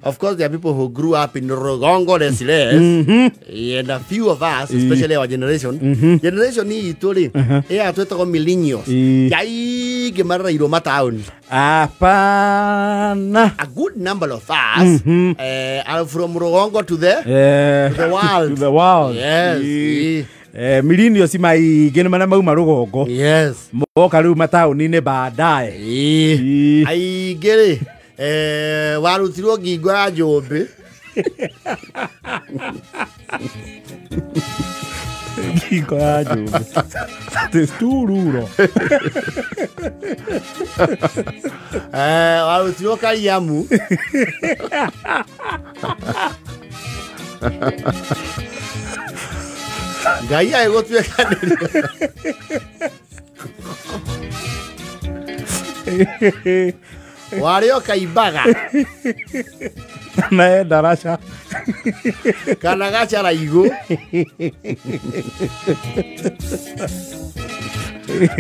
Of course there are people who grew up in Rugongo Lesiles. And a few of us, especially our generation, generation hii itũ rĩ, ĩya twĩtagwo millennials. Aingĩ marereirwo mataũni. Hapana. A good number of us are from Rugongo to the to the world. To the world. Yes. Millennials maingĩ nĩ marĩa mauma rũgongo. Yes. Moka rĩu mataũni-inĩ baadaye. Aingĩ rĩ, warutirwo ngingo ya njũmbĩ. Ngingo ya njũmbĩ. That is too rural. Warutirwo Kariamu. Ngai agĩgũtuĩkanĩria. Warĩ o kaimbaga. Na ndaraca. Kana gacaraigũ.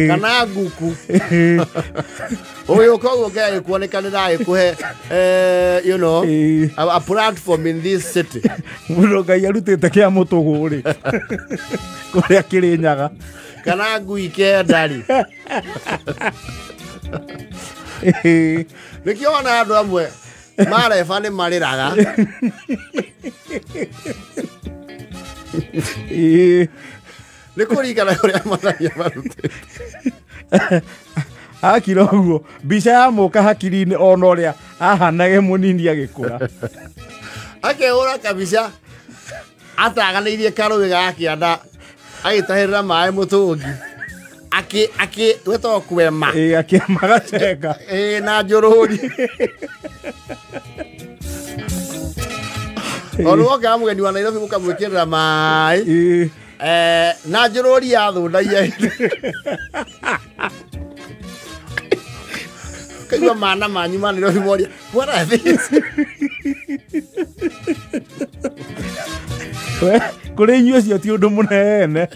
Kana nguku. Ũyũ koguo Ngai agĩkuonekanĩra agĩkũhe, you know, a platform in this city. Mũndũ Ngai arutĩte kĩa mũtũgũ rĩ. Kũrĩa Kĩrĩnyaga. Kana ngui kenda rĩ. Nĩkĩo wona andũ amwe mareba nĩ marĩraga. Nĩ kũringana ũrĩa mwathani amarutĩte. Akira ũguo mbica ya mũka hakiri-inĩ ona ũrĩa ahanage mũnini agĩkũra. Akehũra kabica ataganĩirie karũĩ ga kĩanda agĩtahĩrĩra maĩ mũtũngi. Akĩ akĩ wetagwo kwema. Akĩema gacenga. Na njũrũri. Ona woka mũgeni wa Nairobi mũkamwĩkĩrĩra maĩ. Na njũrũri ya thũndaia. Kaigua mana manyu ma Nairobi moria, what are these? Kũrĩ inyuĩ ũcio ti ũndũ mũnene.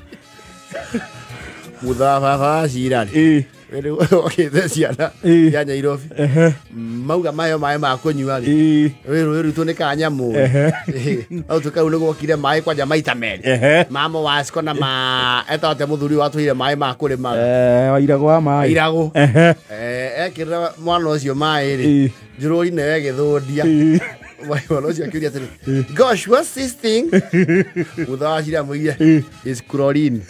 Mũthaa baba wa cira rĩ, okĩte ciana cia Nairobi. Mauga mayo maĩ ma kũnyua rĩ, rũĩ rwitũ nĩ ka nyamũ. Hau tũkau nĩ gwokire maĩ kwanja maita merĩ. Mama Wasco na ma etagwo atĩa mũthuri watũire maĩ ma kũrĩma. Wairagũ wa maĩ. Wairagũ. Ekĩrĩra mwana ũcio maĩ rĩ, njũrũri nĩyo ĩgĩthũndia. Mwana ũcio akĩũria atĩrĩ, gosh, what's this thing? Mũthaa wa cira amwĩrire, is chlorine.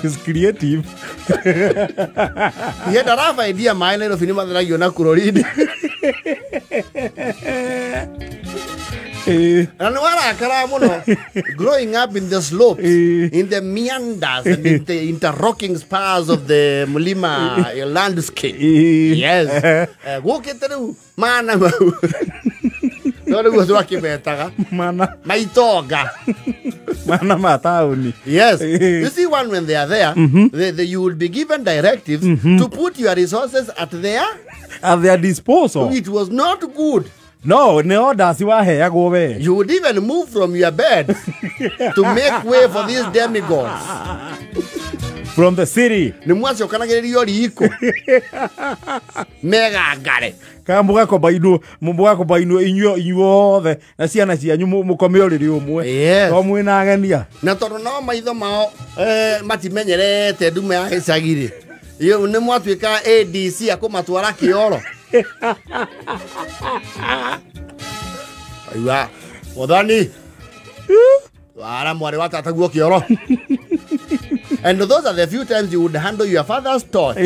Is creative. He had a rough idea maĩ Nairobi nĩ matheragio na chlorine. Na nĩ warakara mũno. Growing up in the slopes, in the meanders and in the interlocking spars of the Mulima landscape. Yes. Gũkĩte rĩu mana mau. No rĩu twakĩmetaga. Mana. Maitonga. Mana ma taũni. Yes. You see, one, when they are there, you will be given directives to put your resources at their disposal. It was not good. No, nĩ orders waheagwo we. You would even move from your bed to make way for these demigods. From the city. Nĩ mwacokanagĩrĩrio riko. Megangare. Kana mũgakombainwo inyuothe na ciana cianyu mũkome ũrĩrĩ ũmwe. Yes. To mwĩna agenia. Na tondũ no maitho mao matimenyerete ndume ya gĩcagi rĩ. Nĩ mwatuĩka ADC akũmatwara kĩoro. Aiwa, mwathani. Wara mwarĩ wa tata guo kĩoro. And those are the few times you would handle your father's torch.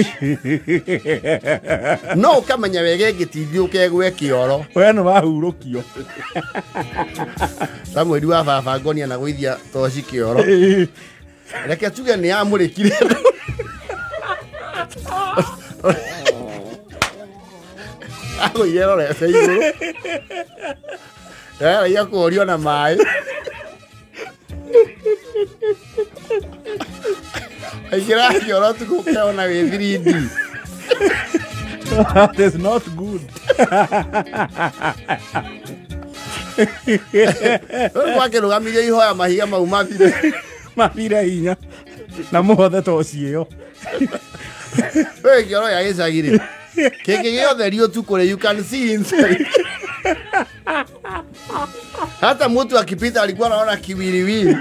No ũkamenya wega ĩngĩtindio ũkegwe kĩoro. We nĩ wahurũkio. Samuel wa baba ngonia na gũithia toci kĩoro. Reke tuge nĩ yamũrĩkire. Agũire rorete igũrũ. Araia kũũrio na maĩ. Aingĩra kĩoro tukũ ũkeona wĩ 3D. That is not good. Rĩu gwakĩrũgamirie ihoya mahiga mau mathire. Mathire hinya. Na mũhothe toci ĩyo. We kĩoro gĩa gĩcagi rĩ kĩngĩgĩotherio ũtukũ rĩ, you can see inside. Hata mtu akipita alikuwa anaona kiwiliwili.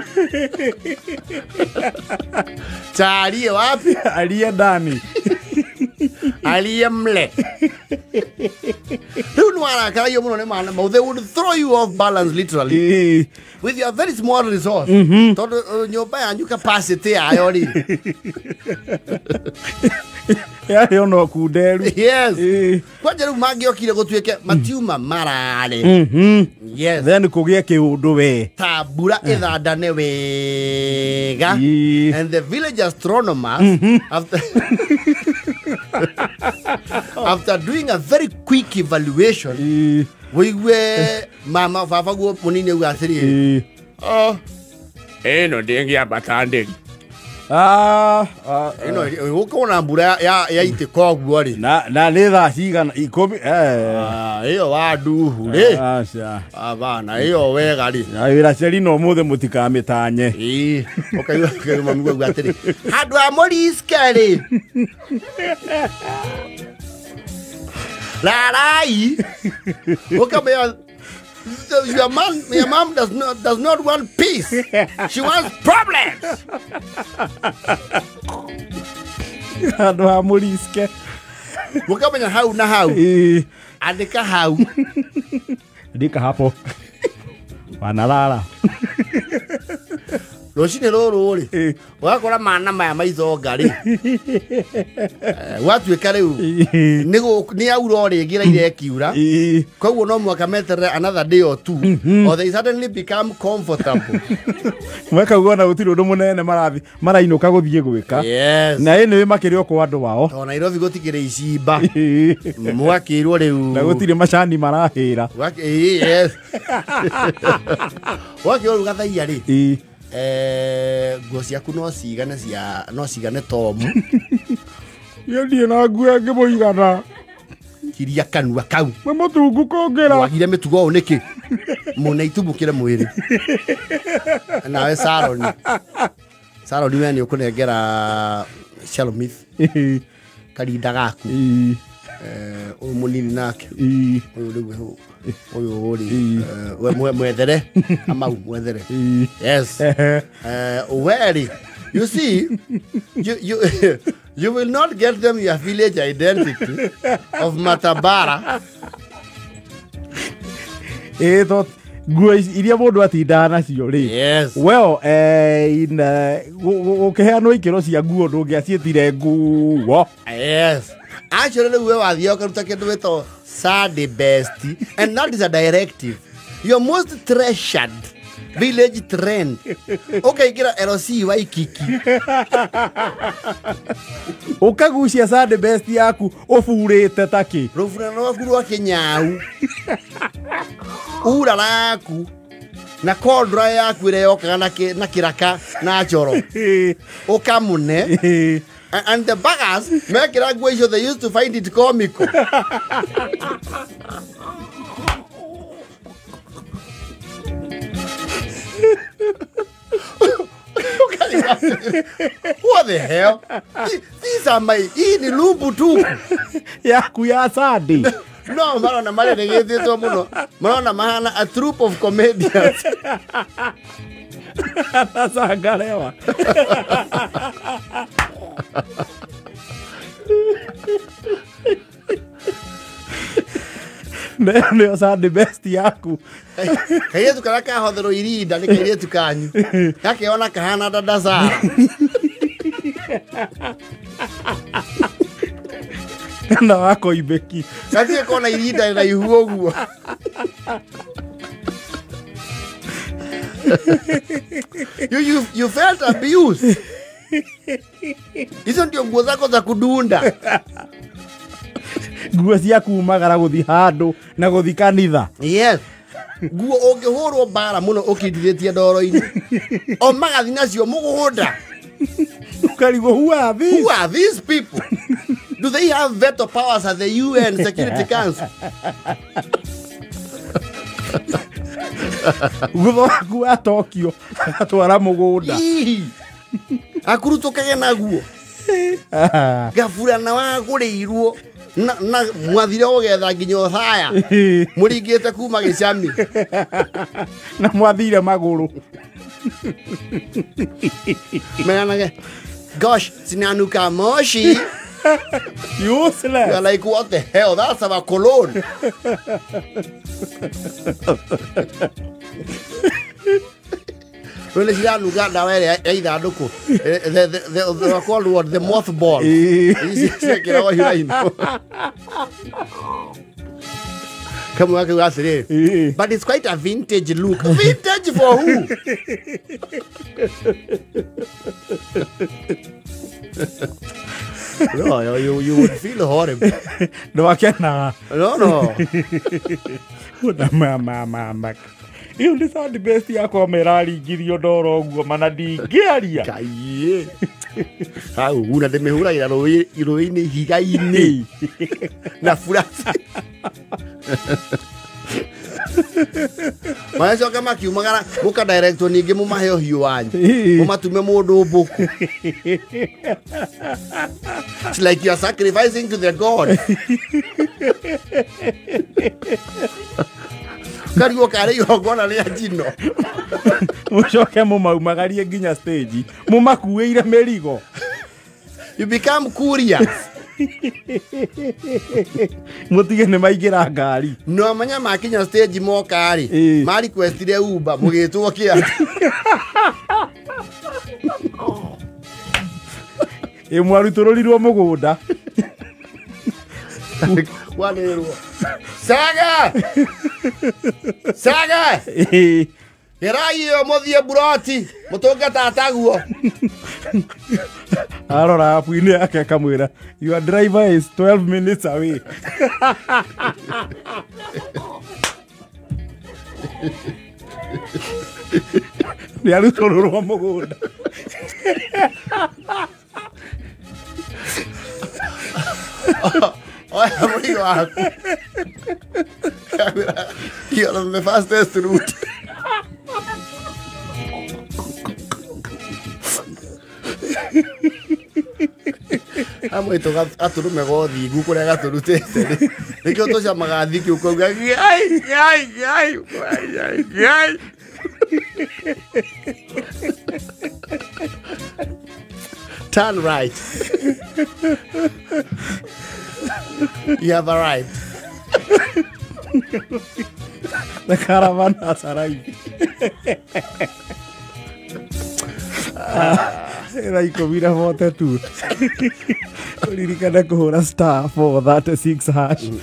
Cha aliye wapi? Aliye ndani. Aliye mle. Rĩu nĩ warakaraio mũno nĩ mana mau. They would throw you off balance literally with your very small resource. Tondũ nyũmba yanyu capacity yayo rĩ yarĩ ona kunderu. Yes. Kwanja rĩu mangĩokire gũtuĩke matiuma mararĩ. Yes. Then kũgĩe kĩũndũ we ta mbura ĩthandane wega. And the village astronomers after after doing a very quick evaluation wĩigue mama baba guo mũnini auga atĩrĩrĩ, oh ĩno ndĩngĩambata ndĩri. Ĩno ũkona mbura ya itĩka ũguo rĩ na nĩ thaa cigana 10 ĩyo wa nduhu rĩ abana ĩyo wega rĩ na wĩra Selina ũmũthĩ mũtikamĩtanye. Ĩĩ ũkaigua mami auga atĩrĩ handũ ha mũriske rĩ rarai ũkamenya your mom does not want peace. She wants problems. Handũ ha mũriske ũkamenya hau na hau andĩka hau andĩka hapo wanalala rũcinĩ rũrũ rĩ ũgakora mana maya maithonga rĩ gwatuĩka rĩu nĩ aura o rĩngĩ raira ĩkiura koguo no mũhaka meterere another day or two or they suddenly become comfortable. Mwekauga ona gũtirĩ ũndũ mũnene marathi marainũka gũthiĩ gwĩka. Yes. Na ĩnĩ makĩrĩ o kwa andũ wao tondũ Nairobi gũtikĩrĩ icimba mwakĩrwo rĩu na gũtirĩ macani marahĩra. Yes. Wakĩrwo rĩu gathaia rĩ nguo ciaku no cigane cia no cigane tomu iyo ndiĩ na nguo ĩngĩ mũigana kiria kanua kau nĩ mũtungu kũngĩra wagire mĩtugo ũũ nĩkĩ mũne itumũkĩre mwĩrĩ nawe Saroni Saroni we nĩ ũkũnengera Shalomith karinda gaku ũyũ mũnini nake ũyũ rĩu ũyũ rĩ mwethere amau mwethere. Yes. Where you see you will not get them your village identity of Matabara. Thought nguo iria mũndũ atindaga nacio rĩ. Yes. Well in gũkĩheanwo ikĩro cia nguo ndũngĩaciĩtire nguo. Yes. Actually rĩu we wathiĩ ũkaruta kĩndũ wĩtagwo Sunday best, and that is a directive. Your most treasured village trend. Ũkaingĩra LC Waikiki ũkagucia Sunday best yaku ũburĩte takĩ rũburano rwaku rwa kĩnyau ura raku na kondra yaku ĩrĩa yokaga na kĩraka na njoro ũkamũne. And the baggers mekĩra nguo icio they used to find it comical. What the hell? These are my hii ni lumbu tu yaku ya Sunday. No, marona marĩa nĩgĩthĩtwo mũno marona mahana a troupe of comedians. Sangalewa. Nĩyo Sunday best yaku kairĩtu karĩa kahotherwo irinda nĩ kairĩtu kanyu gakĩona kahana dada Sara na wako ibeki gatirĩ kona irinda rĩraihu ũguo. You felt abused. Hizo ndio nguo zako za kudunda. Nguo cia kumagara gũthiĩ handũ na gũthiĩ kanitha. Yes. Nguo ũngĩhũrwo mbara mũno ũkindithĩtie ndoro-inĩ o magathi nacio mũgũnda ũkarigwo who are these? Who are these people? Do they have veto powers at the UN Security Council? Gutho waku wa Tokyo agatwara mũgũnda akurutũkage naguo. Gaburana wagũrĩirwo na mwathire ũgetha nginya ũthaya mũringĩte kuma gĩcami na mwathire magũrũ meranage gosh sinanuka moshi. Useless. You're like, what the hell? That's our cologne. Rĩu ciranuga ndawa ĩrĩa ya ithandũkũ the called what, the mothball. Ici ciekĩragwo hurainũ. Kamwe gakauga atĩrĩrĩ, but it's quite a vintage look. Vintage for who? No, you would feel horrible. No, I cannot. No. Mama. Iyo nĩ sound best yakwa meraringirio ndoro ũguo mana ndingĩaria. Kaiĩ. Hau na ndĩmĩhũragĩra rũĩ-inĩ ihiga-inĩ na burasi. Magacoka makiumagara mũka directwo ningĩ mũmahe ũhiũ wanyu mũmatume mũndũ mbũku. It's like you are sacrificing to the god. Karigwo karĩ igongona rĩa njino. Mũcoke mũmaumagarie nginya stage mũmakuĩire mĩrigo. You become curious. Mũtige nĩ maingĩra ngari. No manya makinya stage moka rĩ ma requestire Uber mũgĩtwo kĩa. Ĩ mwarutũrũrirwo mũgũnda. Wanĩrĩrwo Saga! Saga! Ĩrai ĩyo mũthiĩ buroti mũtũnge tataguo. Arora app-inĩ yake akamwĩra your driver is 12 minutes away. Nĩ arutũrũrwo mũgũnda. Oya mũrigo waku. You're on the fastest route. Amwe gatũrũme gothingu kũrĩa gatũrutĩte nĩkĩo tũcamaga thiki ũkauga gai gai gai gai gai. Turn right. You have arrived. The caravan has arrived. Thaa 10:42. Ũririkane kũhũra *436#